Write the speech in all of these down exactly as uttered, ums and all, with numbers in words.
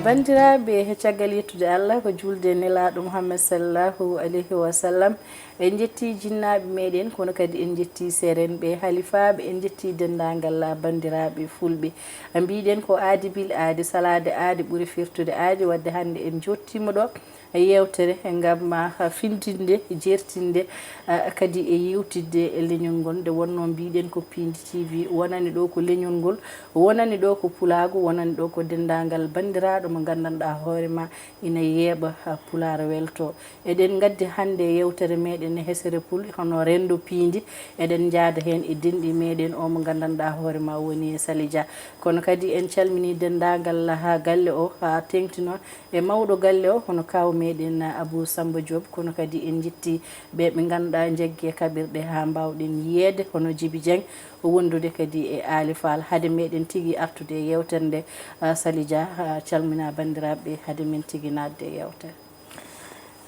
Banndiraaɓe, he caggal yettude Allah, ko juulde e Nelaaɗo Muhammad sallallahu alayhi wa sallam, en njetti jinnaaɓe meɗen, kono kadi en njetti seerenɓe, halifaaɓe, en njetti denndaangal banndiraaɓe fulɓe. Mbiɗen ko aadi bil aadi, salaade aadi ɓuri firtude aadi, wadde hannde en njottiima ɗo e yeewtere ngam ma findinde, jeertinde, ah, kadi e yewtidde e leñol ngol. Nde wonnoo mbiɗen ko Piindi T V wonani ɗo ko leñol ngol, wonani ɗo ko pulaagu, wonani ɗo ko denndaangal banndiraaɗo mo nganndanɗaa hoore ma ina yeeɓa, ah, pulaar welto. Eɗen ngaddi hannde yeewtere meɗen e hesere pul, hono renndo piindi. Eɗen njaada heen e denɗi meɗen o mo nganndanɗaa hoore ma woni Sali Dia. Kono kadi en calminii denndaangal haa galle o, haa teeŋtino e mawɗo galle o, hono kaaw meɗen Abou Samba Diop. Kono kadi en njetti ɓe ɓe ngannduɗaa njaggi e kaɓirɗe haa mbaawɗen yiyeede, hono Djiby Dieng, wondude kadi e Aali Fall. Hade meɗen tigi artude e yeewtere nde, ah, Sali Dia, ah, calmina banndiraaɓe, hade men tigi naatde e yeewtere.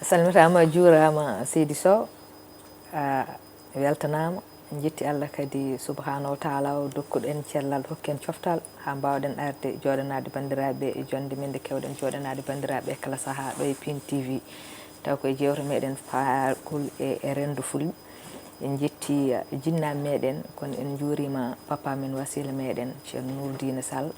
A salmitaama, a juuraama, seydi Sow. A weltanaama. En njetti Allah kadi subhaanahu wa taala o dokkuɗo en cellal, hokki en coftal haa mbaawɗen arde jooɗanaade banndiraaɓe e jonnde men nde keewɗen jooɗanaade banndiraaɓe e kala sahaa ɗo e Pin T V. Taw ko e jeewte meɗen faagol e, e renndo fulɓe. En njetti, eh, jinnaaɓe meɗen, kono en njuuriima papa men, wasiila meɗen, Ceerno Nuurdiine Sall,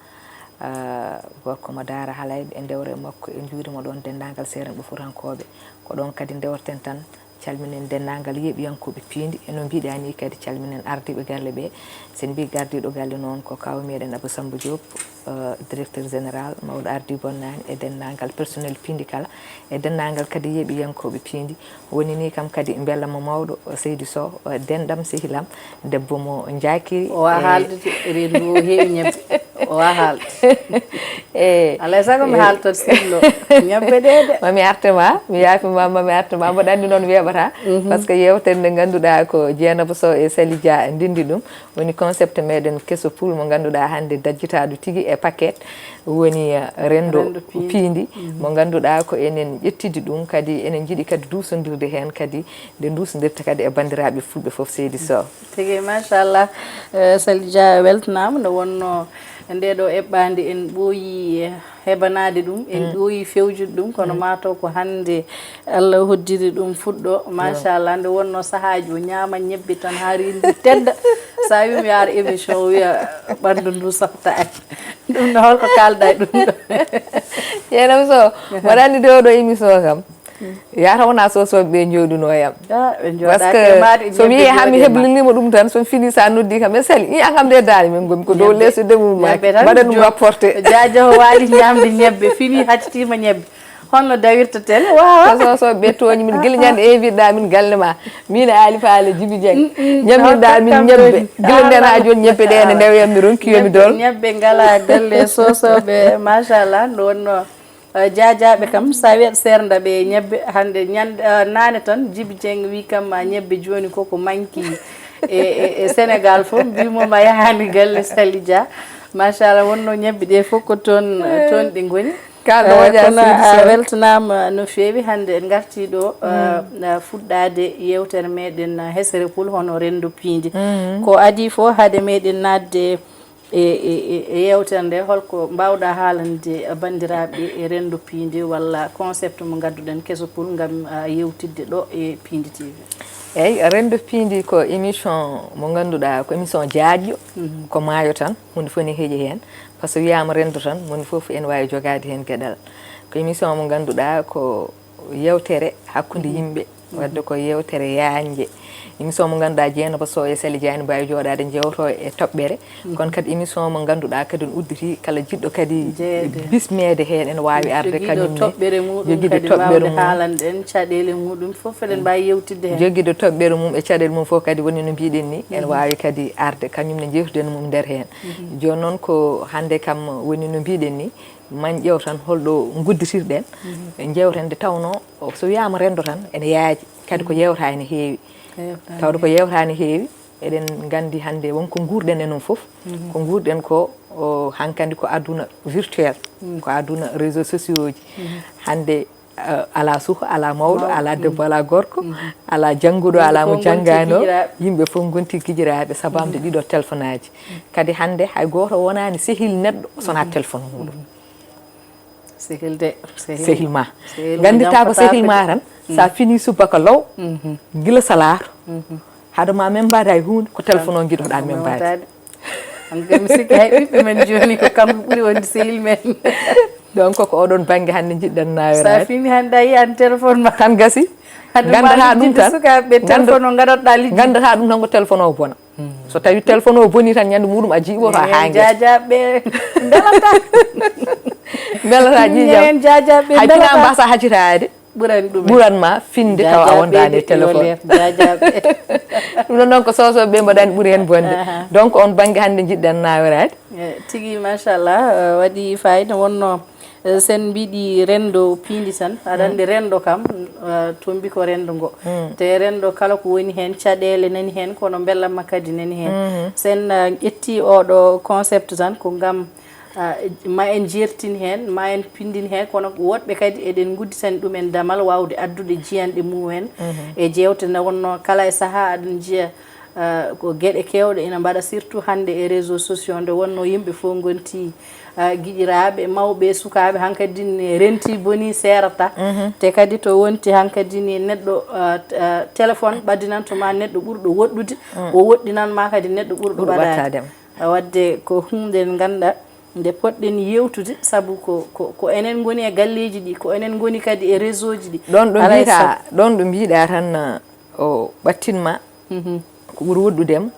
eh, gorko mo Daara Halayɓe, e ndewre makko, en njuuriima ɗoon denndaangal seerenɓe fuutankooɓe. Ko ɗoon kadi ndewreten tan, calminen denndaangal yeeɓiyankooɓe Piindi, e no mbiɗaa nii kadi calminen ardiiɓe galle ɓe. So en mbii gardiiɗo galle noon ko kaaw meɗen Abou Samba Diop, eh, directeur général, mawɗo ardii bonnaani, e denndaangal personnel Piindi kala, e denndaangal kadi yeeɓiyankooɓe Piindi. Woni nii kam kadi mbela mo mawɗo, o seydi Sow, o denɗam sehil am, debbo mo njaakiri. O waawaa, eh, haaldude, renndo o heewi ñebbe. O waawaa haalde. Eh, alaa e sago mi, eh, haaltat sirlo. Ñebbe ɗe de. Ma mi arte ma, mi yaafi ma, ma mi arte ma. Mboɗo anndi noon weeɓataa. Mhm. Par ce que yeewtere nde ngannduɗaa ko Dieynaba Sow e Sali Dia ndenndi ɗum. Woni concept meɗen keso pul mo ngannduɗaa hannde dajjitaaɗo tigi e paquet. Woni, eh, renndo, renndo piindi, piindi, mhm, mo ngannduɗaa ko enen ƴettidi ɗum, kadi enen njiɗi kadi duusondirde heen, kadi nde duusondirta kadi e banndiraaɓe fulɓe fof, seydi Sow. Tigi, machallah. Eh, Sali Dia weltanaama. Nde wonnoo ndee ɗoo eɓɓaande en ɓooyi, eh, heɓanaade ɗum, en, mm, ɓooyi fewjude ɗum, kono, mm, maa taw ko hannde Allah hoddiri ɗum fuɗɗo. Machallah, nde wonnoo sahaaji o ñaama ñebbe tan haa reendu tedda. So a wii mi ara émission, o wiya ɓanndu ndu saftaaki. Ɗum no, holko kaalɗaa e ɗum ɗo? Dieynaba Sow, mboɗo anndi nde oɗo émission kam, yaata wonaa Sosoɓe ɓe njooɗunoo e am. Ah, ɓe njooɗaaki. Parce que e maade, so mi ñebbe wii haa mi njooɗi e ma, hebliniima ɗum tan, so mi finii, so a noddii kam, ɓe Sali, i an kam nde daande min ngomi ko dow, ñebbe, leeso de mum, ñebbe tan mbaɗa ɗum jo-, rapporté. Jaajo waali ñaamde ñebbe, finii haccitiima ñebbe. Holno dawirta télé? Waawaa. Sosoɓe ɓe tooñi min, gila ñande invitɗaa min galle ma. Min e Aali Faale, Djiby Dieng. Mm, mm. Ñamminɗaa min ñebbe. Gila nden haa jooni ñebbe ɗe ene ndewa yam, mi ronki yo mi dool. Ñebbe, ñebbe ngalaa galle Sosoɓe, machallah, nde wonnoo, eh, jaajaaɓe kam, so a wiyat seernda ɓe ñebbe, hannde ñande, eh, naane tan, Djiby Dieng wii kam ma ñebbe jooni ko ko manki e, e, e Sénégal fof, mbii mo ma yahaani galle Sali Dia. Machallah, wonnoo ñebbe ɗe fof ko toon, eh, toon ɗe ngoni. Kaalɗo, eh, moƴƴa, kono seydi a Sow, weltanaama no feewi. Hannde en ngartii ɗo, mm, eh, eh, fuɗɗaade yeewtere meɗen, eh, hesere pul, hono renndo piindi. Mhm. Ko adii fof, hade meɗen naatde e, e, e, e yeewtere nde, holko mbaawɗaa haalande banndiraaɓe e renndo piindi walla concept mo ngadduɗen keso pul ngam, ah, yeewtidde ɗo e Piindi T V? Eey, renndo piindi ko émission mo ngannduɗaa ko émission jaajɗo, mhm, ko maayo tan, huunde fof ne heƴi heen. Par ce que wiyaama renndo tan, moni fof ene waawi jogaade heen geɗal. Ko émission mo ngannduɗaa ko yeewtere hakkunde, mhm, yimɓe, mhm, wadde ko yeewtere yaajnde. Émission mo ngannduɗaa Dieynaba Sow e Sali Dia ene mbaawi jooɗaade njeewtoo e toɓɓere. Mhm. Kono kadi émission mo ngannduɗaa kadi on udditi kala jiɗɗo kadi, jeyeede, bismeede heen ene waawi arde, jogiiɗo kañum ne, toɓɓere muɗum, jogiiɗo kadi toɓɓere waawde mum, haalande en caɗeele muɗum fof, eɗen, mm, mbaawi yeewtidde heen. Jogiiɗo toɓɓere mum e caɗeele mum fof kadi woni no mbiɗen ni, ene, mhm, waawi kadi arde kañum ne, njeewtiden mum nder heen. Mhm. Jooni noon ko hannde kam woni no mbiɗen ni, man ƴeew tan holɗo ngudditirɗen. Mhm. Njeewten nde tawnoo, o, so wiyaama renndo tan ene yaaji, kadi ko, mhm, yeewta ene heewi. Yeewta ene heewi. Tawde ko yeewta ene heewi, Eɗen nganndi hannde wonko nguurɗen e noon fof, ko nguurɗen ko, o, hankadi ko aduna virtuel, ko aduna réseaux sociaux ji. Hannde, eh, alaa suka, alaa mawɗo, alaa debbo, alaa gorko, alaa jannguɗo, alaa mo janngaano. Yimɓe fof ngonti gijiraaɓe, sabaamde ɗiɗo téléphone aji. Kadi hannde hay gooto wonaani sehil neɗɗo sonaa téléphone muɗum. Sehil de, sehil. Sehil ma. Sehil ma. Ngannditaa ko sehil ma tan, so a finii subaka law, gila salaar, hade ma membaade hay huunde, ko téléphone o njiɗoɗaa membaade. An kam mi sikki hay ɓiɓɓe men jooni ko kanko ɓuri wonde sehil men. Donc ko oɗon bannge hannde njiɗɗen naawiraade. Sa fini hannde a yiyan téléphone ma. Tan gasi. Hade ma Nganndataa ɗum lijjinde tan. Sukaaɓe ɓe téléphone o ngaɗoɗaa lijjinde. Nganndataa ɗum tan ko téléphone o bona. So tawi téléphone o boni tan ñande muɗum a jiiɓoto a haa ngesa. Jaajaɓe mbelata. Mbelata ƴiiƴam. Ñeen jaajaɓe hay pina mbelata. Mbasa hajitaade. Ɓuran ɗum. Ɓuran ma finde taw a wondaani e téléphone. Jaajaɓe. Ɗum ɗon noon ko sosoɓe ɓe mbaɗani ɓuri heen bonde. Aha. Donc on bannge hannde njiɗɗen naawiraade. Eh, tigi machallah, eh, waɗi fayida wonno. Eh, sen mbiɗi renndo piindi tan, aɗa anndi renndo kam, eh, tombi ko renndo ngo. Te renndo kala ko woni heen, caɗeele nani heen, kono mbellamma kadi nani heen. Sen, eh, ƴetti oɗo concept tan, ko ngam, ah, ma en jertin heen, ma en pindin heen, kono woɗɓe kadi eɗen ngudditani ɗumen damal waawde addude jiyanɗe mumen e jeewte nde wonno kala e sahaa aɗen njiya ah, ko geɗe keewɗe ina mbaɗa, surtout hannde e réseaux sociaux, nde wonno yimɓe fof ngonti, ah, giƴiraaɓe, mawɓe, sukaaɓe, hankadi ne renti boni seerata. Te kadi to wonti hankadi ni neɗɗo, ah, t-, ah, téléphone ɓaddinanto ma neɗɗo ɓurɗo woɗɗude, o woɗɗinan ma kadi neɗɗo ɓurɗo ɓaɗaade. Ɓurɗo ɓattaade. Ah, wadde ko huunde nde ngannduɗaa nde poɗɗen yewtude, sabu ko, ko, ko enen ngoni e galleeji ɗi, ko enen ngoni kadi e réseau ji ɗi. Ɗon ɗo mbiɗa, ɗon ɗo mbiɗa tan, o ɓattin ma ko ɓuri woɗɗude am,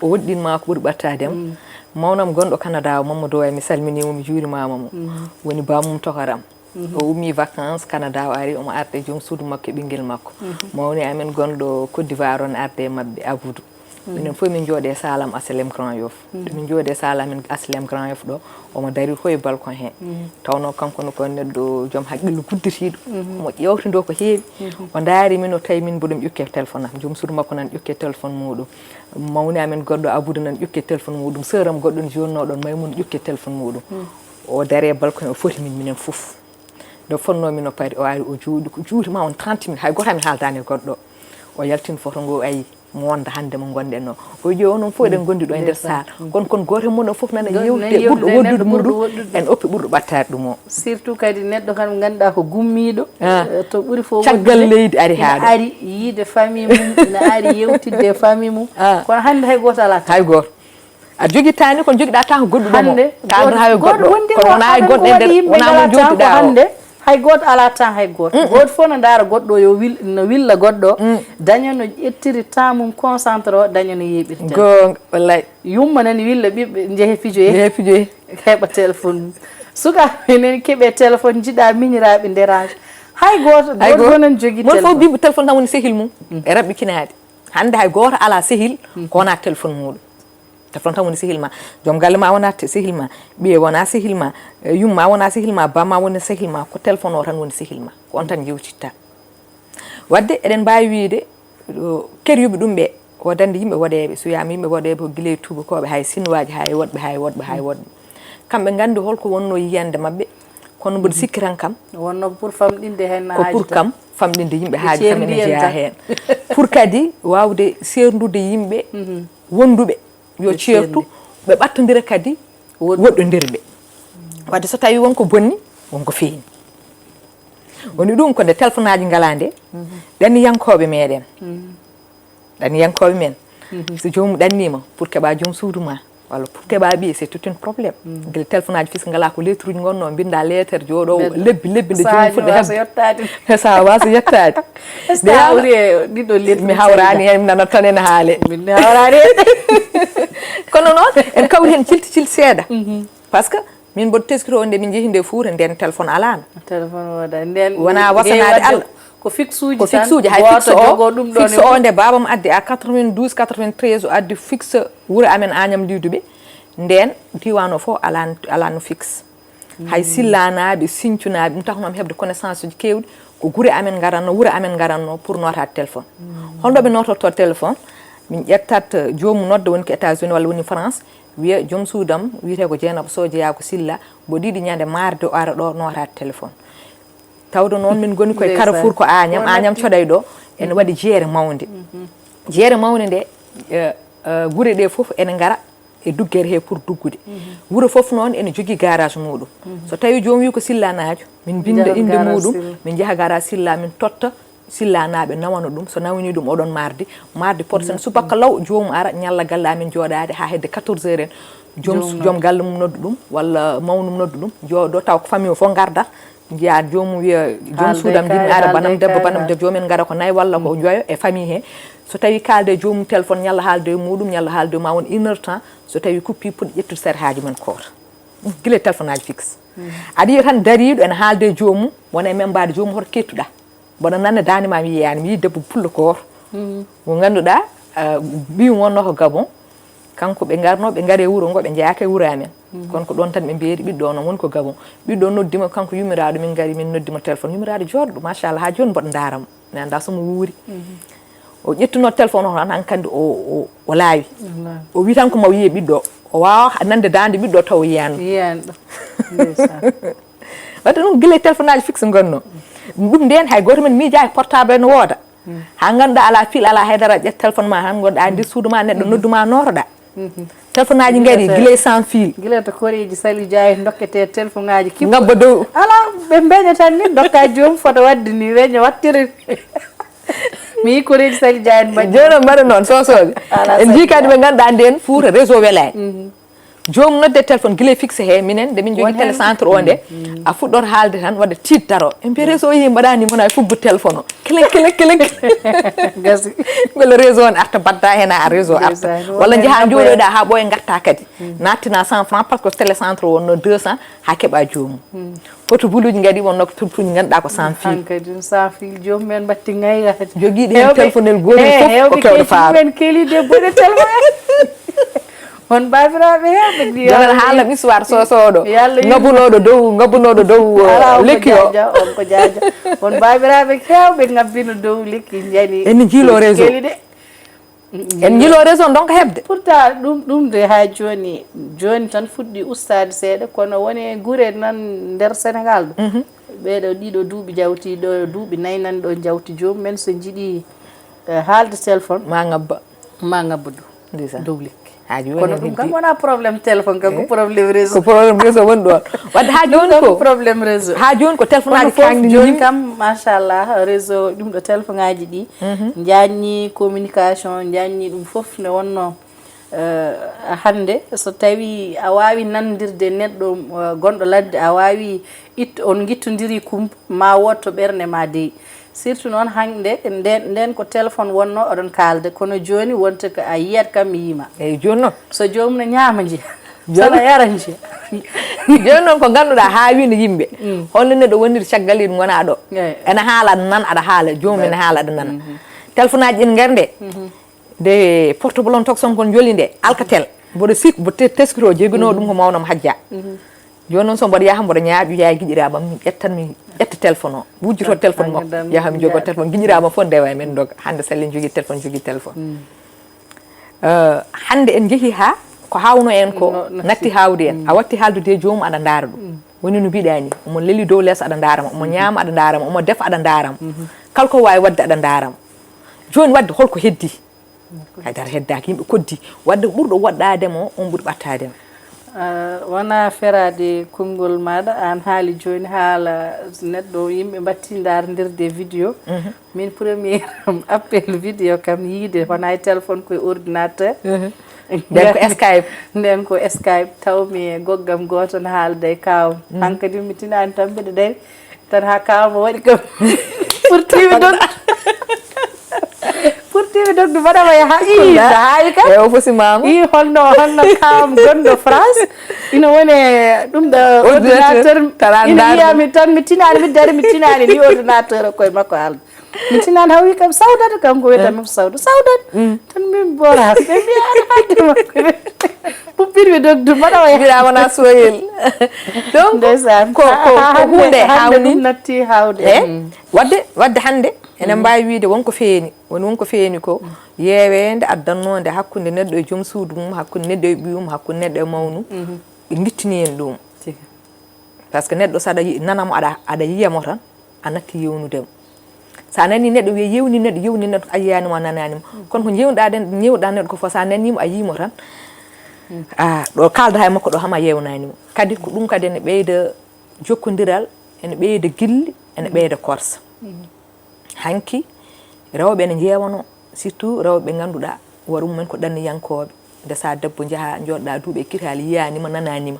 o woɗɗin ma ko ɓuri ɓattaade am. Mawnam gonɗo Canada o, Mamadou Waye, mi salminii mo, mi juurimaama mo. Woni bammum tokaram. O ummii vacances Canada, o ari, omo arde joom suudu makko e ɓinngel makko. Mawni amen gonɗo Côte d'Ivoire on arde e maɓɓe, Aboudou. Minen fof min njooɗe salam H L M Grand Yoff. Ɗo min njooɗe salam min H L M Grand Yoff ɗo, omo darir ko e balcon he. Tawno kanko no ko neɗɗo joom haqqille gudditiiɗo. Omo ƴeewtindo ko heewi. O ndaari min, o tawi min mboɗo mi ƴukke téléphone am. Joom suudu makko nan ƴukke téléphone muɗum. Mawni amen goɗɗo Aboudou nan ƴukke téléphone muɗum. Sœur am goɗɗo no jonnoo ɗon, Maymouna ƴukke téléphone muɗum. O dari e balcon he, o foti min minen fof. Nde fotnoo min o pari, o ari, o jooɗi, ko juuti ma on trente minutes, hay gooto amin haaldaani e goɗɗo. O yaltini foto ngo, ayi, mo wonda hannde mo ngonɗen o. O wiyi, onon fof eɗen ngondi ɗo e nder saal. Kono, kono gooto e mon o fof nana yewtide ɓurɗo woɗɗude muɗum, en oppi ɓurɗo ɓattaade ɗum o. Surtout kadi neɗɗo kam ngannduɗaa ko gummiiɗo, eh, to ɓuri fof caggal leydi ari haa ɗo. Ari yiide famille mum, ina ari yewtidde e famille mum. Kono hannde hay gooto alaa. Hay gooto. A jogitaa ni, kono jogiɗaa tan ko goɗɗo ɗum o. Hannde, ka aduna hay goɗɗo. Kono wonaa hay goɗɗo e nder, wonaa mo jowtiɗaa o. Hannde, hay gooto alaa tan hay gooto. Gooto fof no ndaara goɗɗo, yo wil-, no willa goɗɗo, daña no ƴettiri temps mum concentré o, daña no yeeɓirta. Goonga, wallay. Yumma nani willa ɓiɓɓe, njehe pijoye. Njehe pijoye. Heɓa téléphone mum. Sukaaɓe nani keɓe téléphone, njiɗa miñiraaɓe dérange. Hay gooto, hay gooto fof nan jogii téléphone. Mon fof bimbo téléphone tan woni sehil mum. E raɓɓikinaade. Hannde hay gooto alaa sehil, ko wonaa téléphone muɗum. Téléphone tan woni sehil ma. Joom galle ma wona te-, sehil ma. Ɓiye wona sehil ma. Eh, yumma wona sehil ma. Bamma woni sehil ma. Ko téléphone o tan woni sehil ma. Ko on tan jewtitta. Wadde eɗen mbaawi wiyde, o, keryuɓe ɗum ɓe, o dande yimɓe woɗeeɓe. So wiyaama yimɓe woɗeeɓe, ko gila e tuubakooɓe, haa e sinwaaji, haa e woɗɓe, haa e woɗɓe, haa e woɗɓe. Kamɓe nganndi holko wonnoo yiyannde maɓɓe, kono mboɗo sikki tan kam. Wonno ko pour famɗinde heen. Ko pour kam famɗinde yimɓe, haaji kam ene jeyaa heen. Pour kadi waawde seerndude yimɓe wonduɓe. Yo ceertu, ɓe ɓattondira kadi woɗɗondirɓe. Wadde so tawi wonko bonni, wonko feeñi. Woni ɗum ko nde téléphone aji ngalaa nde, ɗanniyankooɓe meɗen. Ɗanniyankooɓe men. So joomum ɗanniima, pour keɓa joom suudu ma, walla pour keɓa ɓiye, c'est tout un problème. Gila téléphone aji fis ngalaa ko lettre uji ngonno, mbinda lettre, jooɗo lebbi, lebbi nde joomum fuɗɗa heɓde. Sawa wasa yettaade. Est-ce que a hawri e ɗiɗo lettre? Mi hawraani heen, mi nana tan ene haale. Min mi hawraani heen. Kono noon, en kawri heen cilti cilti seeɗa. Parce que min mboɗo teskito nde min njehi nde Fuuta, nden téléphone alaano. Téléphone wooda. Nden wona wasanaade Allah. Ko fixe uji tan. Ko fixe uji, hay fixe o, fixe o nde baabam addi à quatre-vingt-douze, quatre-vingt-treize o addi fixe wuro amen Agnam Liiduɓe. Nden diiwaan o fof alaan, alaano fixe. Hay Sillanaaɓe, Sincunaaɓe, ɗum taxnoo mi heɓde connaissance uji keewɗi. Ko gure amen ngaranno, wuro amen ngaranno pour nootaade téléphone. Holno ɓe nootorto téléphone? Min ƴettat, eh, joomu nodda woni ko États-Unis walla woni France, wiya joom suudam wiyetee ko Jeynaba Sow, jeyaa ko Silla, mbo ɗiɗi ñande mardi o ara ɗo nootaade téléphone. Tawde noon min ngoni koye Ndeysaan. Carrefour ko Agnam, Agnam coɗay ɗo, ene waɗi jeere mawnde. Jeere mawnde nde, eh, eh, gure ɗe fof ene ngara e duggere he pour duggude. Wuro fof noon ene jogii garage muɗum. So tawi joom wi ko Silla naajo, min binda Njaha inde garage muɗum, Silla. Min njaha garage Silla, min totta Silla naaɓe nawana ɗum. So nawani ɗum oɗon mardi, mardi pot sen subaka law, joomum ara ñalla galle amen jooɗaade haa hedde quatorze heures en. Joom, Joom joom galle mum noddu ɗum, walla mawnum noddu ɗum, jooɗo taw ko famille o fof ngardat. Njiyaa joomum wiya, joom Haalde suudam kay, jiɗmi ara, haalde banam debbo, kay, banam haalde. Debbo, joom en ngara ko nayi walla ko joyo e famille he. So tawi kaalde e joomum téléphone, ñalla haalde e muɗum, ñalla haalde e ma won une heure temps. So tawi kuppi puɗi ƴettude sere haaji men koor. Gila e téléphone aji fixe. Aɗa yiya tan dariiɗo ene haalde e joomum, wona e membaade joomum hoto kettuɗa. Mboɗo nanna daande ma mi yiyaani, mi yii debbo pullo gooto. Mo ngannduɗaa, ah, ɓiyum wonno ko Gabon. Kanko ɓe ngarno, ɓe ngari e wuro ngo, ɓe njeyaaka e wuro amen. Kono ko ɗoon tan ɓe mbeeri, ɓiɗɗo o noon woni ko Gabon. Ɓiɗɗo o noddi mo, kanko yummiraaɗo, min ngari, min noddi mo téléphone. Yummiraaɗo jooɗo ɗo, machallah, haa jooni mboɗo ndaara mo. Mi anndaa so mo wuuri. O ƴettuno téléphone o tan, hankandi o, o, o laawi. Wallaahi. O wi tan ko mo yiye ɓiɗɗo o. O waawa nande daande ɓiɗɗo o taw o yiyaani ɗum. Yiyaani ɗum. Ndeysaan. Wadde ɗum gila e téléphone aji fixe ngonno. Ɗum ndeen hay gooto men miijaaki portable ene wooda. Haa ngannduɗaa alaa fil, alaa haydara, ƴetta téléphone ma tan, ngonɗaa e nder suudu ma, neɗɗo noddu ma, nootoɗaa. Téléphone aji ngari gila e sans fil. Gila to koreeji Saliou Dia en ndokkete téléphone aji kippo. Ngabba dow. Alaa, ɓe mbeña tan ni, ndokka joom foto waɗde ni, weña wattiri. Mi yii koreeji Saliou Dia en mbaɗi. Jooni noon mbaɗa noon, soosooɓe. Alaa, en njii kadi ɓe ngannduɗaa ndeen Fuuta réseau welaani. Joom nodde téléphone gila e fixe he, minen nde min njogi télécentre o nde, a fuɗɗoto haalde tan, waɗa tiit daro. E mbiya réseau o yii mbaɗani mona e fuggu téléphone o. Kelen, kelen, kelen. Gasi. Mbele réseau on arta badda hen, a réseau arta. Ndeysaan. Walla njaha njooɗoɗa haa ɓooya ngarta kadi. Nattina cent francs parce que télécentre o wonno deux cents, haa keɓa joomum. Hoto buluuji ngari wonno ko tultuuji ngannduɗaa ko sans fil. Hankadi sans fil, joomum en mbatti ngayraade. Jogiiɗo heen téléphone el gootel fof ko kewɗo faaro. Hewɓe keeci mumen keeli debbo de tellement. On baabiraaɓe heewɓe ndi. Jonal haala histoire soosooɗo. Ngabunooɗo dow, ngabunooɗo dow, eh, lekki o. Alaa, on ko jaaja, on ko jaaja. On baabiraaɓe heewɓe ngabbino dow lekki njani. En njilo réseau. Keeli de. En njilo réseau donc heɓde. Pourtant, ɗum, ɗum de haa jooni, jooni tan fuɗɗi ustaade seeɗa, kono woni e gure nan nder Sénégal ɗo. Ɓeeɗo ɗiɗo duuɓi jawti, ɗo duuɓi nayi nan ɗo jawti joomum en so njiɗi, eh, haalde téléphone. Ma ngabba. Ma ngabba dow. Ndeysaan. Dow lekki. Haa jooni kono en ɗum kam heddi. Wonaa problème téléphone kam, ko, eh, problème réseau. Ko problème réseau woni ɗoon. Wadde haa jooni ko problème réseau. Haa jooni ko téléphone aji fof kaŋŋe jooni yimɓe. Kam, machallah, réseau, ɗum ɗo téléphone aji ɗi. Njaanni communication, njaanni ɗum fof ne wonno. Eh, hannde, so tawi a waawi nanndirde neɗɗo, eh, gonɗo ladde, a waawi itto, on ngittondiri kumpa, ma wood to ɓernde ma dey. Surtout noon hannde, nden, nden ko téléphone wonno oɗon kaalde, kono jooni wonta ko a yiyat kam mi yima. Eyi, jooni noon. So joomum ne ñaama njiya. Jooni. Sana yara njiya. Jooni noon ko ngannduɗaa haa wino yimɓe. Holno neɗɗo woniri caggal leydi ngona ɗo. Eyi. Ene haala aɗa nan aɗa haala, joomum ene haala aɗa nana. Téléphone aji ɗin ngar nde. Nde portable on tokson kon joli nde, Alcatel. Mboɗo sik, mbo te-, teskito, jeegunoo ɗum ko mawnam hajja. Jooni noon so mboɗo yaha, mboɗo ñaaƴu, yaha giƴiraaɓam, mi ƴettan, mi ƴetta téléphone o. Wujjito téléphone makko, yaha mi jogo téléphone, giƴiraaɓam fof ndewa e men ndoga. Hannde sella en jogii téléphone, jogii téléphone. Eh, hannde en njehii haa ko haawno en ko natti haawde en. A watti haaldude e joomum aɗa ndaara ɗum. Woni no mbiɗaa ni, omo leli dow lees aɗa ndaara mo, omo ñaama aɗa ndaara mo, omo defa aɗa ndaara mo. Kala ko waawi waɗde aɗa ndaara mo. Jooni wadde holko heddii? Haydara heddaaki, yimɓe koddi. Wadde ɓurɗo woɗɗaade mo, on ɓuri ɓattaade mo. Ah, wona feraade konngol maaɗa, aan haali jooni haala neɗɗo, yimɓe mbattii ndaarndirde vidéo. Min premier appel vidéo kam yiide, wona e téléphone, ko e ordinateur. Nden ko Skype. Nden ko Skype, tawmi e goggam gooto no haalda e kaawam. Hankadi mi tinaani tan mbiɗa dari. Tan haa kaawam o waɗi kam. Furtiimi dogde. Furtiimi dogde, mbaɗa ma yaha. Ii, no haawi kam. Eyi, o fosi maama. Ii, holno, holno kaawam gonɗo France. Ina woni e ɗum ɗo ordinateur. Ina yiya mi tan, mi tinaani, mi dari, mi tinaani ni ordinateur o koye makko haalda. Mi tinaani hawi kam sawdata, kanko wiyata mi ko sawda. Sawdat. Tan min mbora. Ɓe mbiya aɗa haalde makko. Mbirmi dogdu mbaɗa o yaha. Mbiɗa wona soyel. Donc Ndeysaan. ko ko ko hunde Hannde ɗum hawni. Natti hawde. E wadde wadde hannde enen mbaawi wiide wonko feeñi woni wonko feeñi ko yeeweende addannoo nde hakkunde neɗɗo e joom suudu mum hakkunde neɗɗo e ɓiyum hakkunde neɗɗo e mawnu ɓe ngittini en ɗum. Parce que neɗɗo saɗa yi- nanamo aɗa aɗa yiyamo tan a natti yewnudemo. Sa nani neɗɗo wiya yewni neɗɗo yewni neɗɗo a yiyanimo a nananimo kono ko jewɗa den jewɗa neɗɗo ko fof sa nanimo a yimo tan. A ɗo kalda hay makko ɗo hama yewnanimo kadi ko ɗum kadi ene ɓeyda jokkondiral ene ɓeyda gilli ene ɓeyda korsa. Hanki rewɓe ene jeewano surtout rewɓe ɓe ngannduɗaa wara mumen ko ɗanniyankooɓe nde sa debbo njaha jooɗɗa duuɓi e kitaali yiyanima nananima.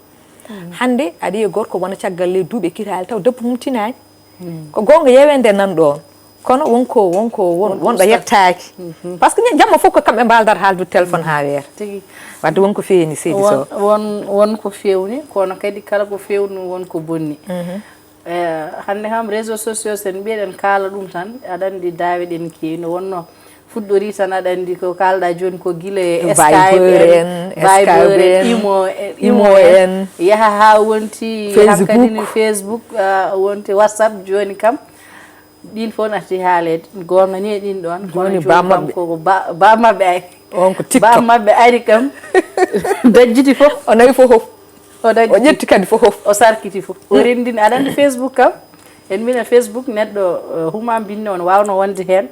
Hannde aɗa yiya gorko wona caggal ley duuɓi e kitaali taw debbo mum tinaani. Ko goonga yewe nde nan ɗoon kono wonko wonko won- wonɗo yettaaki. Par ce que jamma fof ko kamɓe mbaaldata haaldude téléphone haa weera. Wadde wonko feeñi seydi sow. Won won ko feewni kono kadi kala ko feewni won ko bonni. Eh, hannde kam réseau sociaux sen mbiyeɗen kaala ɗum tan aɗa anndi daawe ɗen keewi no wonno fuɗɗori tan aɗa anndi ko kaalɗa jooni ko gila e Viber en, Viber Skype en en, imo e- Imo imo en en. Yaha haa wonti Facebook. Hankadi no Facebook ah, wonti WhatsApp jooni kam ɗin fof natti haaleede goonga ni e ɗin ɗoon kono Jooni jooni ba kam maɓɓe. Koko ba ba maɓɓe ay On ko ba TikTok. Maɓɓe ari kam dajjiti fof O nawi fof fof. O O dajjiti ƴetti kadi fof fof. O sarkiti fof o renndini aɗa anndi Facebook kam en mbina Facebook neɗɗo eh, huma binne on waawno wonde heen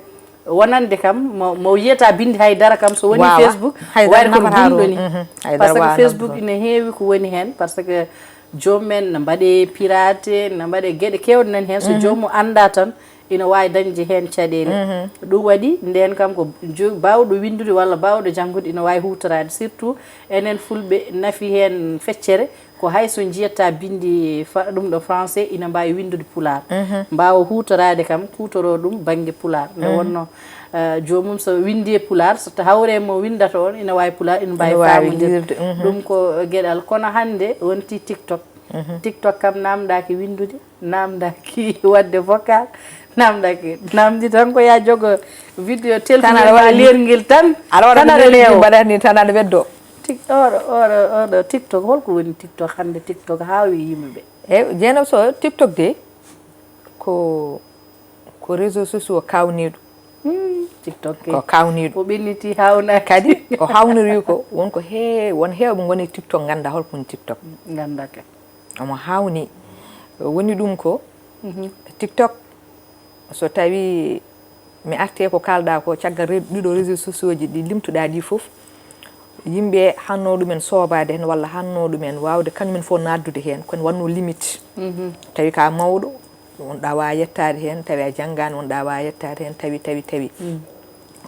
wonande kam mo mo yiyata binndi hay dara kam so woni Waawa. Facebook Hay dara wayata kono nafata gumɗo ɗum. Ni Mhm. Hay dara parce que waawa Facebook nafata ina heewi ko woni heen parce que joom men na mbaɗe pirate na mbaɗe geɗe kewɗe nan heen so joomum annda tan ina waawi dañde heen caɗeele ɗum waɗi ndeen kam ko jo- baawɗo winndude walla baawɗo janngude ina waawi huutoraade surtout enen fulɓe nafi heen feccere ko hay so njiyatta binndi fa- ɗum ɗo français ina mbaawi winndude pulaar mbaawa huutoraade kam kuutoroo ɗum bannge pulaar nde wonno eh, joomum so winndi e pulaar so ta hawre mo winndata on ina waawi pulaar ina mbaawi Ina waawi faamude liirde, mhm. Ɗum ko geɗal kono hannde wonti TikTok TikTok kam naamndaaki winndude naamndaaki waɗde vocal naamndaaki naamndi tan ko ya jogo vidéo Tan aɗa telfon waɗa ni- leerngel tan Aɗa waɗa tan ɗum aɗa leydi leewo mbaɗata ni tan aɗa weddo. Tik- oɗo oɗo oɗo TikTok holko woni TikTok hannde TikTok haawi yimɓe E Jeynaba Sow TikTok de ko ko réseau sociaux kawniɗo. Hmm, TikTok ke Ko kawniɗo. O ɓenniti haawnaki Kadi ko hawniri ko won ko he won heewɓe ngoni TikTok ngannda holko woni TikTok. Ngannda ke Omo hawni woni ɗum ko TikTok so tawi mi arte ko kalɗa ko caggal re- ɗiɗo réseau sociaux ji ɗi limtuɗa ɗi fof yimɓe hanno ɗumen soobade hen walla hanno ɗumen wawde kañumen fof naddude hen kono wanno limite tawi ka mawɗo wonɗa wawa yettade hen tawi a janggani wonɗa wawa yettade hen tawi tawi tawi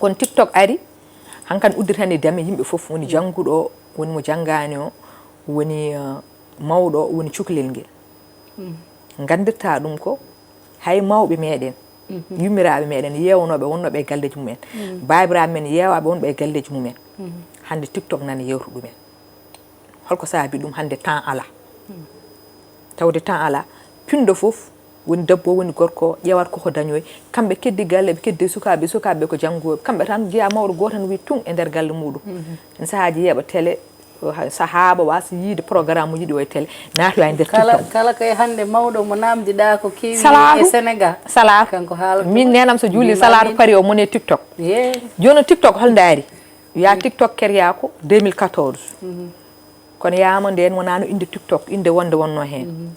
kono TikTok ari hankan udditani dame yimɓe fof woni jannguɗo o woni mo janngani o woni eh, mawɗo o woni cukalel ngel nganndirta ɗum ko hay mawɓe meɗen yummiraɓe meɗen yewanooɓe wonnooɓe e galleji mumen babiraɓe men yewaɓe wonɓe e galleji mumen hannde TikTok nana yewta ɗumen holko saabi ɗum hannde temps ala tawde temps ala pinɗo fof woni debbo woni gorko ƴewat koko dañoy kamɓe keddi galle ɓe keddi sukaɓe sukaɓe ko janngoɓe kamɓe tan jeeya mawɗo goto tan wi tun e nder galle muɗum en saahaji yeeɓa télé sahaba wasa yiide programme uji ɗi o e télé natoya e nder kala TikTok kala kay hannde mawɗo mo namdiɗa ko kewi Salaatu. E Sénégal Salaatu. Kanko haalata Min nenam so juuli Min salaatu mamin. Pari o mone TikTok Ye joni TikTok hol ndaari wiya TikTok keryako deux mille quatorze kono yama nden wonano inde TikTok inde wonde wonno hen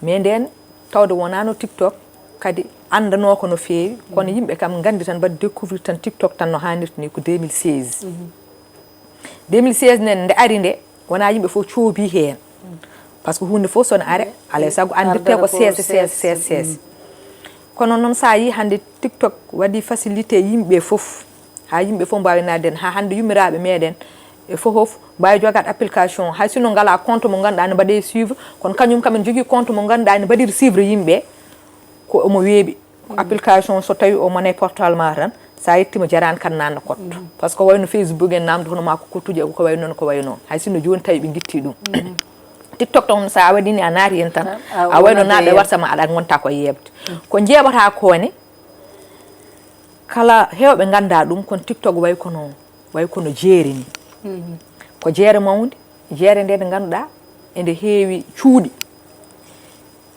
mais nden tawde wonano TikTok kadi andanoko no feewi kono yimɓe kam gandi tan mbaɗi découvrir tan TikTok tan no hanirta ni ko deux mille seize deux mille seize nen nde ari nde wona yimɓe fof coobi heen par ce que hunde fof sone are alay saago andirte ko seese seese seese seese kono noon sa yi hannde TikTok waɗi facilité yimɓe fof ha yimɓe fof mbawi nadde hen ha hannde yummiraɓe meɗen e fofof mbawi jogat application hay sinno ngala compte mo ganduɗa ne mbaɗe suivre kono kañum kam ene jogui compte mo ganduɗa ne mbaɗir suivre yimɓe ko omo weeɓi ko application so tawi o mone portal ma tan sa yettima jarani kan nanna code par ce que wayno Facebook en namdo hono ma ko code uji ko wayi noon ko wayi noon hay sinno joni tawi ɓe guitti ɗum TikTok ton sa waɗini a naati hen tan a wayno naɗa WhatsApp ma aɗa gonta ko yeɓde ko jeeɓata ko ne kala hewɓe ganda ɗum kono TikTok way kono way kono jeere ni ko jeere mawde Jeere nde, nde ngannduɗaa ende heewi cuuɗi.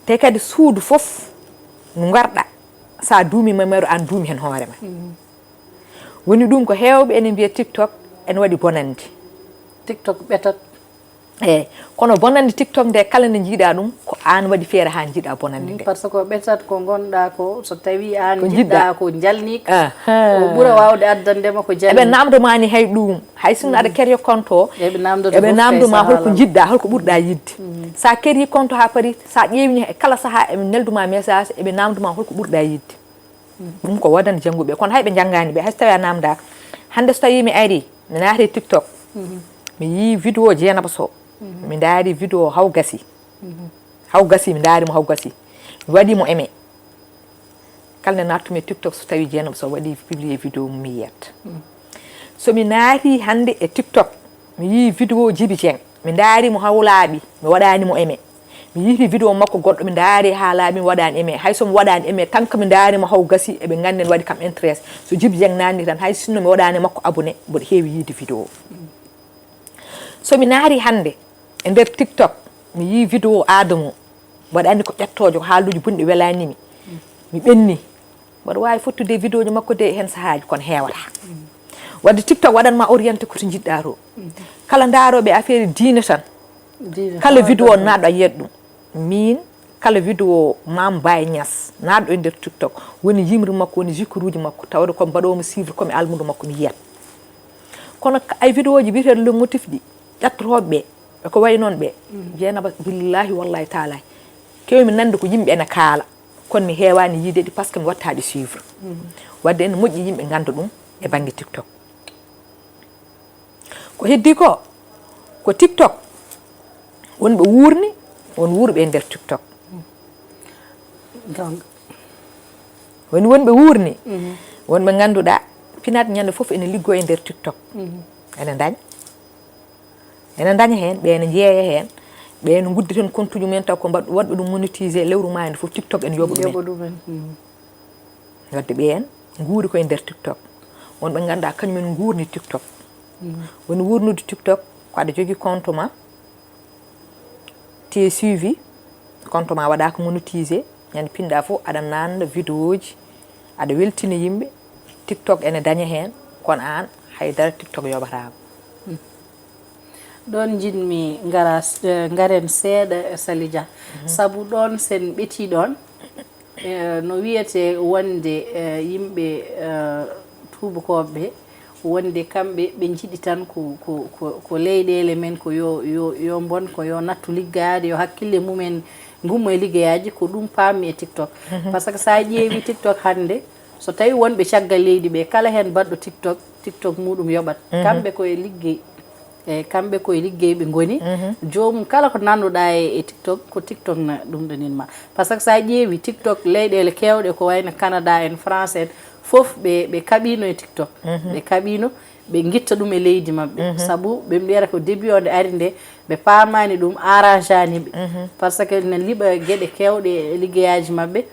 Te kadi suudu fof no ngarɗa, sa duumi ma meeru, an duumi heen hoore ma. Woni ɗum ko heewɓe ene mbiya TikTok ene waɗi bonannde. TikTok ɓetat. Eyi, kono bonannde TikTok nde, kala nde njiiɗa ɗum, ko an waɗi feere haa njiiɗa bonannde nde. Par ce que ɓetat ko ngonɗa ko, so tawi an njiɗɗa ko jalni ka, o ɓura wawde addande ma ko jalni. Eɓe namdo ma ni hay ɗum, hay sinno aɗa créer compte o, eɓe namdo ma holko njiɗɗa, holko ɓurɗa yidde. Sa créer compte haa paari, sa ƴeewni e kala saha eɓe neldu ma message, eɓe namdo ma holko ɓurɗa yidde. Ɗum ko wodande jannguɓe, kono hay ɓe njanngaani ɓe, hay so tawi a namdaaka. Hannde so tawi mi ari, mi naati TikTok, mi yii vidéo Dieynaba Sow, mi ndaari vidéo Haw Gasi. Haw Gasi, mi ndaari mo Haw Gasi. Mi waɗi mo aimé. Kala nde naatumi e TikTok, so tawi Dieynaba Sow waɗi publié vidéo mum, mi yiyat. So mi naati hannde e TikTok, mi yii vidéo Djiby Dieng, mi ndaari mo Haw Laaɓi, mi waɗaani mo aimé. Mi yiiti vidéo makko goɗɗo, mi ndaari haa laaɓi, mi waɗaani aimé. Hay so mi waɗaani aimé, tant que mi ndaari mo Haw Gasi, eɓe nganndi ene waɗi kam intérêt. So Djiby Dieng naatni tan, hay sinno mi waɗaani makko abonné, mboɗo heewi yiide vidéo. So mi naati hannde e nder TikTok, mi yii vidéo Adamo, mboɗo anndi ko ƴettoojo, ko haaluuji bonɗi welaani mi. Mi ɓenni. Mboɗo waawi fottude e vidéoji makko de heen sahaaji, kono heewata. Wadde TikTok waɗan ma orienté ko to njiɗɗa to. Kala ndaarooɓe affaire diine tan, kala vidéo naatɗo a yiyat ɗum. Min, kala vidéo Mame Baye Niass naatɗo e nder TikTok, woni yimre makko, woni zikruuji makko, tawde ko mbaɗoomo suivre, ko mi almudo makko mi yiyat. Kono ay vidéoji biyeteeɗo le motif ɗi, ƴattotooɓe ɓe, e ko wayi noon ɓe, Dieynaba, billaahi wallaahi taalaahi, keewmi nande ko yimɓe ene kaala, kono mi heewaani yiide ɗi, parce que mi waɗtaa ɗi suivre. Wadde ene moƴƴi yimɓe ngannda ɗum e bannge TikTok. Ko heddi ko, ko TikTok wonɓe wuurni, won wuurɓe e nder TikTok. Woni wonɓe wuurni, wonɓe ngannduɗaa pinat ñande fof ene liggoo e nder TikTok. Ene ndañ. Ene ndaña heen, ɓe ene njeeya heen, ɓe ene nguddi tan compte uji mumen taw ko mbaɗ-, waɗɓe ɗum monétisé lewru maa ndu fof, TikTok ene yoɓa ɗumen. Yoɓa ɗumen. Wadde ɓeen nguuri koye nder TikTok. Won ɓe ngannduɗaa kañum en nguurni TikTok. Woni wuurnude TikTok ko aɗa jogii compte ma, te suivi, compte ma waɗaaka monétisé, ñande pinɗa fof aɗa naatna vidéoji, aɗa weltina yimɓe, TikTok ene daña heen, kono aan haydara TikTok yoɓataako. Ɗoon njiɗmi ngara, eh, ngaren seeɗa, eh, Sali Dia. Sabu ɗoon sen ɓetii ɗoon, eh, no wiyetee wonde, eh, yimɓe, eh, tuubakooɓe ɓe, wonde kamɓe ɓe njiɗi tan ko, ko, ko, ko leyɗeele men, ko yo, yo, yo mbon, ko yo nattu liggaade, yo hakkille mumen ngummo e liggeyaaji, ko ɗum paammi e TikTok. Par ce que so a ƴeewi TikTok hannde, so tawi wonɓe caggal leydi ɓe, kala heen baɗɗo TikTok, TikTok muɗum yoɓat. Kamɓe koye liggey, e kamɓe koye liggey ɓe ngoni. Joomum kala ko nannuɗaa e, e TikTok, ko TikTok na ɗum ɗonin ma. Par ce que so a ƴeewi TikTok, leyɗeele keewɗe ko wayno Canada en, France en, fof ɓe, ɓe kaɓiino e TikTok. Ɓe kaɓiino, ɓe ngitta ɗum e leydi maɓɓe. Sabu ɓe mbiyata ko début o nde ari nde, ɓe paamaani ɗum, arrangeaani ɓe. Par ce que ene liɓa geɗe keewɗe e liggeyaaji maɓɓe.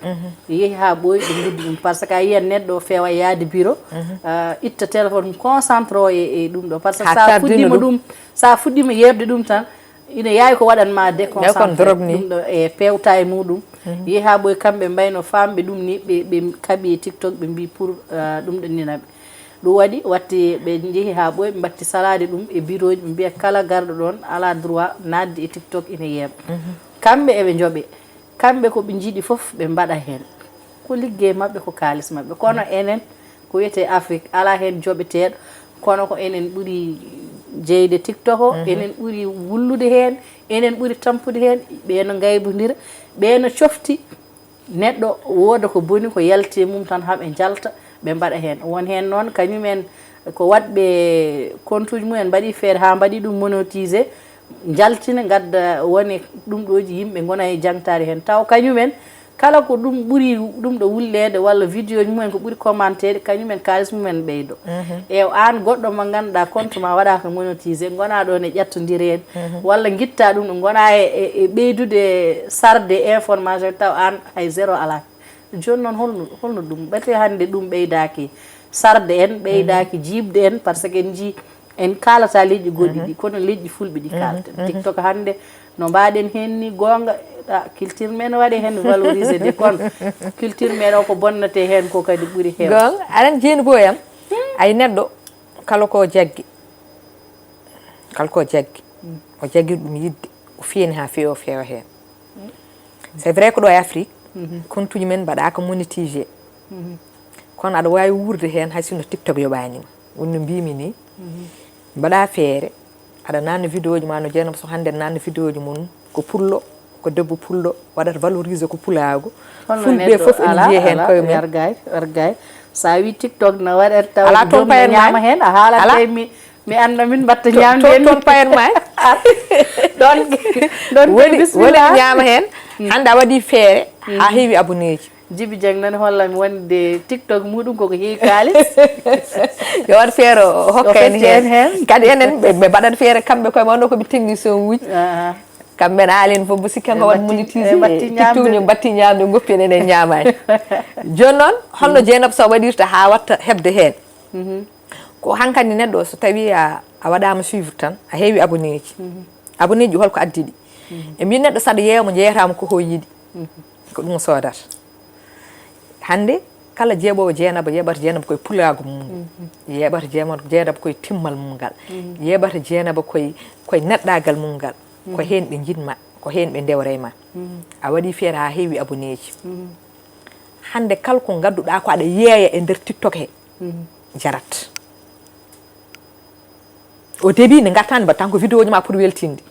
Yehi haa ɓooyi, ɓe nguddi ɗum. Par ce que a yiyat neɗɗo feewa yahde bureau, ah, itta téléphone mum, concentré o e, e ɗum ɗo. Par ce que so a fuɗɗiima ɗum, so a fuɗɗiima yeeɓde ɗum tan, ina yaawi ko waɗan ma déconcentré. Ɗum ɗo e peewta e muɗum. Yehi haa ɓooyi, kamɓe mbayno faamɓe ɗum ni, ɓe, ɓe kaɓi e TikTok, ɓe mbii pour, ah, ɗum ɗo nina ɓe. Ɗum waɗi, watti ɓe njehi haa ɓooyi, ɓe mbatti salaade ɗum e birooji, ɓe mbiya kala garɗo ɗoon alaa droit naatde e TikTok ina yeeɓa. Kamɓe eɓe njoɓee. Kamɓe ko ɓe njiɗi fof ɓe mbaɗa heen. Ko liggey maɓɓe, ko kaalis maɓɓe. Kono enen, ko wiyetee Afrik, alaa heen joɓeteeɗo. Kono ko enen ɓuri jeyde TikTok o, enen ɓuri wullude heen, enen ɓuri tampude heen. Ɓee no ngaybondira, ɓee no cofti neɗɗo, wooda ko boni, ko yalti e mum tan, haa ɓe njalta, ɓe mbaɗa heen. Won heen noon, kañum en ko waɗɓe compte uji mumen, mbaɗi feere haa mbaɗi ɗum monétisé, njaltina, ngadda wone ɗum ɗooji, yimɓe ngona e jaŋtaare heen. Taw kañum en, kala ko ɗum ɓuri ɗum ɗo wulleede walla vidéo ji mumen ko ɓuri commenteede, kañum en kaalis mumen ɓeydo. Eew, aan goɗɗo mo ngannduɗaa compte ma waɗaaka monétisé, ngona ɗoon e ƴettondireede, walla ngitta ɗum ɗo, ngona e, e, e ɓeydude sarde information, taw aan hay zéro alaa. Jooni noon, holno, holno ɗum, ɓete hannde ɗum ɓeydaaki sarde en, ɓeydaaki jiiɓde en, par ce que en njii En kaalata leƴƴi goɗɗi ɗi, kono leƴƴi fulɓe ɗi kaalten. TikTok hannde, no mbaɗen heen ni, goonga, a, culture men waɗe heen valorisé de, kono culture men o ko bonnate heen ko kadi ɓuri heewde. Goonga, aɗa anndi Jeeni Boy am, ay neɗɗo kala ko jaggi, kala ko jaggi, o jaggi ɗum yiɗde, o feewni haa feewa, feewa heen. C'est vrai ko ɗo e Afrique, compte uji men mbaɗaaka monétisé. Kono aɗa waawi wuurde heen hay sinno TikTok yoɓaani ma. Woni no mbiymi ni, mbaɗa feere, aɗa nanna vidéo ji ma no Jeynaba Sow hannde nanna vidéo ji mum, ko pullo, ko debbo pullo, waɗata valorisé ko pulaagu. Fulɓe fof ene njiya heen koye mum. Wargay, wargay. So a wi TikTok no waɗata tawa alaa toon payen ma ñaama heen, a haalat kay mi, mi annda min mbatta ñaamde toon, toon payen ma. Ɗoon, ɗoon woni, woni bismillah. Ñaama heen. Hannde a waɗi feere, haa heewi abonné ji. Jibi Jeng nani holla mi wonde TikTok muɗum koko heewi kaalis. Yo waɗ feere o hokka en heen. Kadi enen ɓe, ɓe mbaɗat feere kamɓe koye mawɗo ko ɓe technicien uji. Kamɓe en aalen fof mbo sikki ko waɗ monétisé. Ɓe mbatti ñaamde. Goppi en enen ñaamaani. Jooni noon, holno Jeynaba Sow waɗirta haa watta heɓde heen? Ko hankadi neɗɗo so tawi a, a waɗaama suivre tan, a heewi abonné ji. Abonné ji holko addi ɗi? E mbiyen neɗɗo saɗa yeewa mo jeeyataama ko ho yiɗi. Ko ɗum o soodata. Hannde kala jeeɓoowo Jeynaba yeeɓata Jeynaba koye pulaagu mum. Yeeɓata Jeynaba, Jeynaba koye timmal mum ngal. Yeeɓata Jeynaba koye, koye neɗɗaagal mum ngal. Ko heen ɓe njiɗ ma, ko heen ɓe ndewre ma. A waɗi feere haa heewi abonné ji. Hannde kala ko ngadduɗaa ko aɗa yeeya e nder TikTok he, jarat. Au début ne ngartani mbaɗ tan ko vidéo ji ma pour weltinde.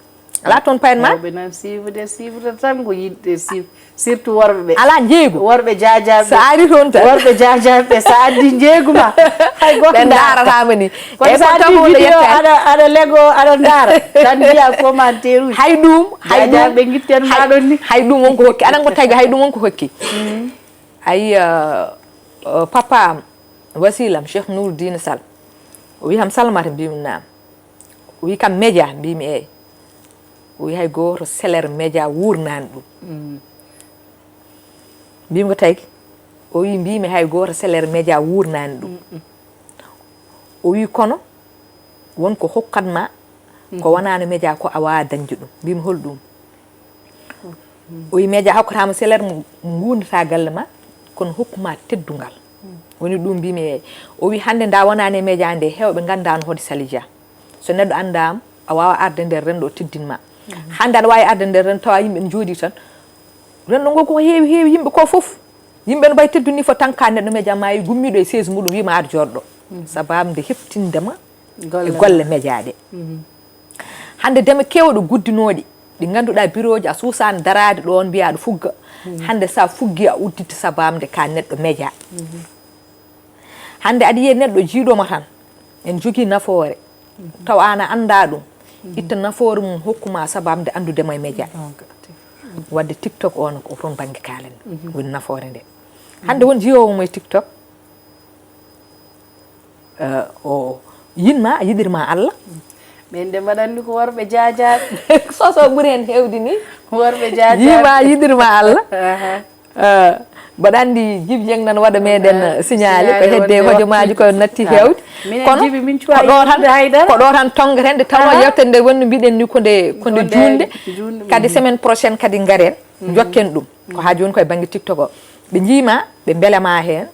Alaa toon payen ma? Rewɓe noon siifude, siifude tan ko yiɗde siiw, surtout worɓe ɓe. Alaa njeeygu. Worɓe jaajaaɓe. So a ari toon tan. Worɓe jaajaaɓe ɓe, so a addi njeeygu ma, hay gooto ɓe ndaarata ma ni. Kono so a addi vidéo aɗa, aɗa lego, aɗa ndaara, tan mbiya commentaire uji. Hay ɗum, hay ɗum. Jaajaaɓe ɓe ngitten ma ɗon ni. Hay ɗum wonko hokki. Aɗa ko tagi hay ɗum wonko hokki. Ayi, uh, uh, papa am, wasilam, Cheikh Nourdine Sall, o wi kam salmata, mbimi naam. O wi kam média, mbimi eey. O wi hay gooto seler média wuurnaani ɗum. Mbimi ko tagi? O wi mbimi hay gooto seler média wuurnaani ɗum. O wi kono won ko hokkat ma ko wonaano média ko a waawa dañde ɗum. Mbimi hol ɗum? O wi média hokkataama salaire mo nguurdata galle ma, kono hokkuma teddungal. Woni ɗum mbimi eey. O wi hannde nda wonaani e média nde heewɓe nganndaano hoto Sali Dia. So neɗɗo anndaama a waawa arde nder renndo o teddin ma. Hannde aɗa waawi arde nder renndo tawa yimɓe ne njooɗi tan. Renndo ngo ko heewi heewi yimɓe ko fof. Yimɓe no mbayi tedduni fof tan ka neɗɗo média maayi gummiiɗo e chaise muɗum wima ar jooɗɗo. Sababu nde heftinde ma e golle média ɗe. Hannde deme keewɗe guddinooɗe ɗi ngannduɗaa birooji a suusaani daraade ɗoon mbiyaa aɗa fugga. Hannde so a fuggii a udditta sababu nde ka neɗɗo média. Hannde aɗa yiya neɗɗo jiiɗo ma tan en jogii nafoore tawa aan a anndaa ɗum. Itta nafoore mum hokkuma sababu nde anndude ma e média. Wadde TikTok o no ko toon bannge kaalen woni nafoore nde. Hannde won jiyoowo mo e TikTok, eh, o yiɗma, yiɗirma Allah. Ɓen de mbaɗa anndi ko worɓe jaajaaɓe. Soso ɓuri heen heewde ni. Worɓe jaajaaɓe. Yiɗma, yiɗirma Allah. Aha. Eh, mbaɗa anndi Jibi Jeng nan waɗa meɗen signalé ko hedde hojomaaji ko natti heewde. Kono ko ɗo tan, ko ɗo tan tonngeten nde tawnoo yewtere nde wonno mbiɗen ni ko nde, ko nde juunde. Kadi semaine prochaine kadi ngaren. Jokken ɗum. Ko haa jooni koye bannge TikTok o. Ɓe njiima, ɓe mbelema heen.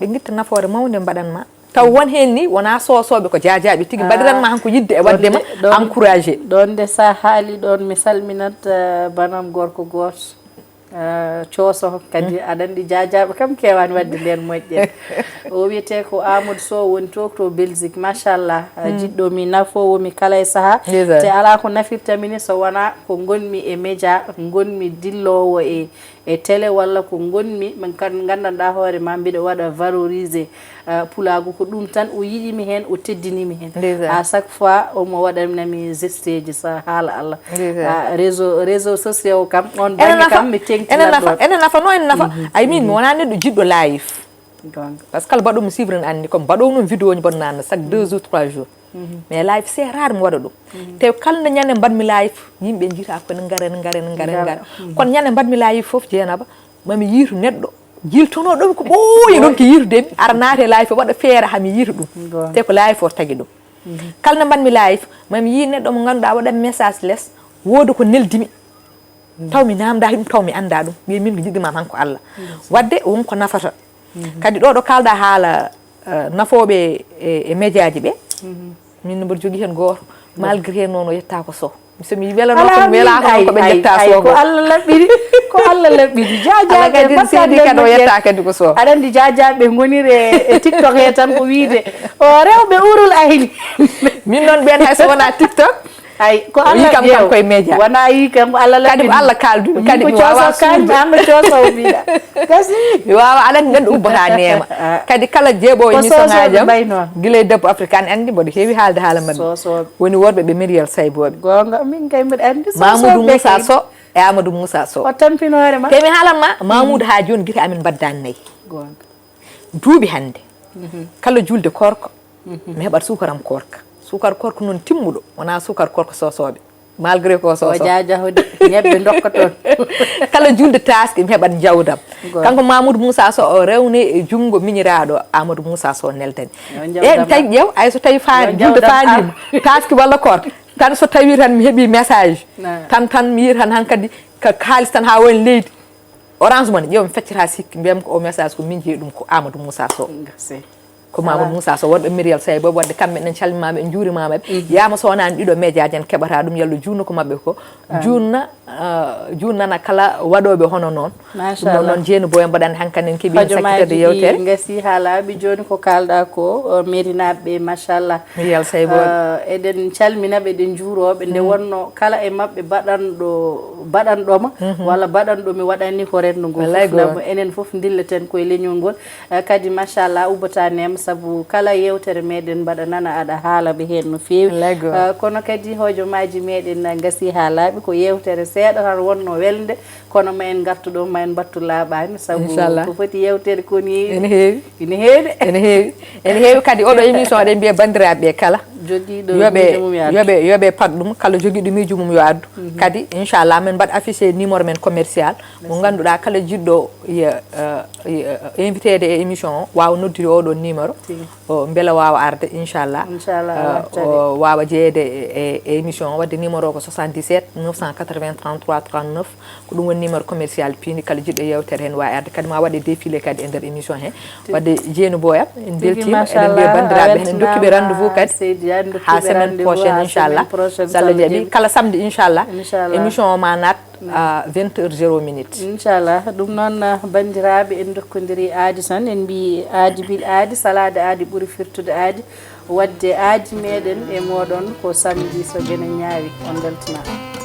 Ɓe ngitta nafoore mawnde mbaɗan ma. Taw won heen ni wonaa soosooɓe ko jaajaaɓe tigi mbaɗiran ma han ko yiɗde e waɗde ma encouragé. Ɗoon de sa haali ɗoon mi salminat, eh, banam gorko gooto. Eh, cooso kadi aɗa anndi jaajaaɓe kam keewaani waɗde ndeen moƴƴere. O wiyetee ko Amadou Sow woni to, to Belgique. Machallah. Eh, jiɗɗo mi nafoowo mi kala e sahaa. Te alaa ko nafirta mi ni so wonaa ko ngonmi e média, ngonmi dilloowo e, e télé walla ko ngonmi, min kan nganndanɗaa hoore ma mbiɗa waɗa valorisé, ah, pulaagu ko ɗum tan o yiɗi mi heen, o teddini mi heen. À chaque fois omo waɗanami gesteeji sa haala Allah. Ah, réseau, réseau sociaux kam, on bannge kam mi teŋtinat ɗoon. Ene nafa, ene nafa, no ene nafa. Ay min mi wonaa neɗɗo jiɗɗo live. Goonga. Par ce que kala mbaɗoomi suivre ne anndi, comme mbaɗoomi noon vidéo ji mbaɗnaano chaque deux jours, trois jours. Mais live c'est rare mi waɗa ɗum. Te kala nde ñande mbaɗmi live, yimɓe njiyata ko ne ngara, ne ngara, ne ngara, ne ngara. Kono ñande mbaɗmi live fof, Jeynaba, mami yiitu neɗɗo jiiltonoo ɗum ko ɓooyi ɗum ko yiitudemi, ara naate live fof waɗa feere hami yiitu ɗum. Goonga. Te ko live o tagi ɗum. Kala nde mbaɗmi live, mami yii neɗɗo mo ngannduɗaa waɗa message les, wooda ko neldimi. Taw mi naamndaaki ɗum, taw mi anndaa ɗum. Wiya min mi jiɗɗimaama tan ko Allah. Waɗde won ko nafata. Kadi ɗo ɗo kaalɗaa haala, eh, nafooɓe e, e médiaji ɓe. Min no mboɗo jogii heen gooto, malgré noon o yettaa ko so. So mi welanaama ko mi welaaka noon ko ɓe njetta so ko. Allah laɓɓiri, ko Allah laɓɓiri. Jaajaaɓe kadi seydi kadi o yettaa kadi ko so. Aɗa anndi jaajaaɓe ngonir e, e TikTok he tan ko wiide o rewɓe urul ayni. Min noon ɓeen hay so wonaa TikTok. Ay, ko Allah kam kam koye média. Wona yi kam ko Allah laɓɓini. Kadi ko Allah kaaldu, kadi mi wawa suudu. Amma cooso o mbiɗa. Gasi. Mi wawa alat nden ubbata neema. Kadi kala jeeɓo émission ngajam. Gila e debbo africain andi mboɗo heewi haalde haala mabɓe. Woni worɓe ɓe Miriel Sayboɓe. Gonga min kay mbiɗa andi. Mamoudou Moussa So e Amadou Moussa So. O tampinoore ma. Te mi haalan ma Mamoudou ha joni gite amin mbaddani nayi. Gonga. Duuɓi hannde, kala julde koorka, mi heɓat suukaram koorka. Suukar koorka noon timmuɗo, wonaa suukar koorka soosooɓe, malgré ko soosoo. O jaajahude, ñebbe ndokka toon. Kala julde taaske, mi heɓat jawdam. Kanko Mamoudou Moussa So o rewni e junngo miñiraaɗo Amadou Moussa So neldani. Ɗeen tawi ƴeew, ay so tawi faani, julde faaniima, taaske walla koorka, tan so tawi tan mi heɓii message, tan, tan mi yii tan hankadi ka kaalis tan haa woni leydi. Orange Money, ƴeew mi feccata sikki, mbiyam ko o message ko min jeyi ɗum, ko Amadou Moussa So. Ko Mamadou Moussa So, wonɓe Miriel Say Boy, wadde kamɓe en calminama ɓe, en juurimama ɓe. Yama so wonani ɗiɗo média jen keɓata ɗum, yallo juutno ko maɓɓe ko. Juutna, eh, juutnana kala waɗoɓe hono noon. Ɗum noon, noon jeeni boy mbaɗani hankadi en keeɓi sakkitorde yewtere. Gasi ha laaɓi jooni ko kalɗa ko, eh, Merinaɓe, machallah. Miriel Say Boy. Eh, eɗen calmina ɓe, eɗen juuroɓe. Nde wonno kala e maɓɓe baɗanɗo, baɗanɗoma, walla baɗanɗo mi waɗani ko renndo ngo. Wallay fof, goonga. Enen fof ndilleten koye leñol ngol. Eh, kadi machallah ubbata neema, sabu kala yewtere meɗen mbaɗa nana aɗa haala ɓe heen no feewi. Wallay goonga. Eh, kono kadi hojomaaji meɗen na gasi ha laaɓi, ko yewtere seeɗa tan wonno welde, kono ma en ngartu ɗo, ma en mbattu laaɓaani, sabu ko foti yewtere ko ni ene heewi. Ene heewi. Ene heewi. Ene heewi kadi oɗo émission eɗen mbiya banndiraaɓe ɓe kala. Jogiiɗo miijo mum yo addu. Yoɓe, yoɓe, yoɓe pat ɗum, kala jogiiɗo miijo mum yo addu. Kadi inchallah men mbaɗ affiché numéro men commercial. Mo ngannduɗaa kala jiɗɗo ye, eh, ye, eh, invité de e émission o, waawa noddude oɗo numéro. Tigi. O, mbela waawa arde, inchallah. Inchallah, eh, ala caɗeele. O waawa jeyeede e, e, e émission o. Wadde numéro o ko soixante-dix-sept neuf cent quatre-vingts trente-trois trente-neuf. Ko ɗum woni numéro commercial piindi. Kala jiɗɗo yewtere heen waawi arde. Kadi ma waɗe défilé kadi e nder émission he. Tigi. Wadde Jeeni Boy am, en mbeltiima. Tigi, eɗen mbiya machallah, banndiraaɓe, eɗen ndokki ɓe rendez-vous kadi. Seydi, en ndokki ɓe rendez-vous haa semaine prochaine, inchallah. Seydi, haa semaine prochaine, so Allah jaɓi. Kala samedi, inchallah. Inchallah. Émission o ma naat à vingt heures zéro minute. Inchallah. Ɗum noon, ah, banndiraaɓe, en ndokkondiri aadi tan. En mbiyi aadi ɓiɗ aadi, salaade aadi ɓuri firtude aadi. Wadde aadi meɗen e moɗon ko samedi so gene ñaawi. On mbeltanaama.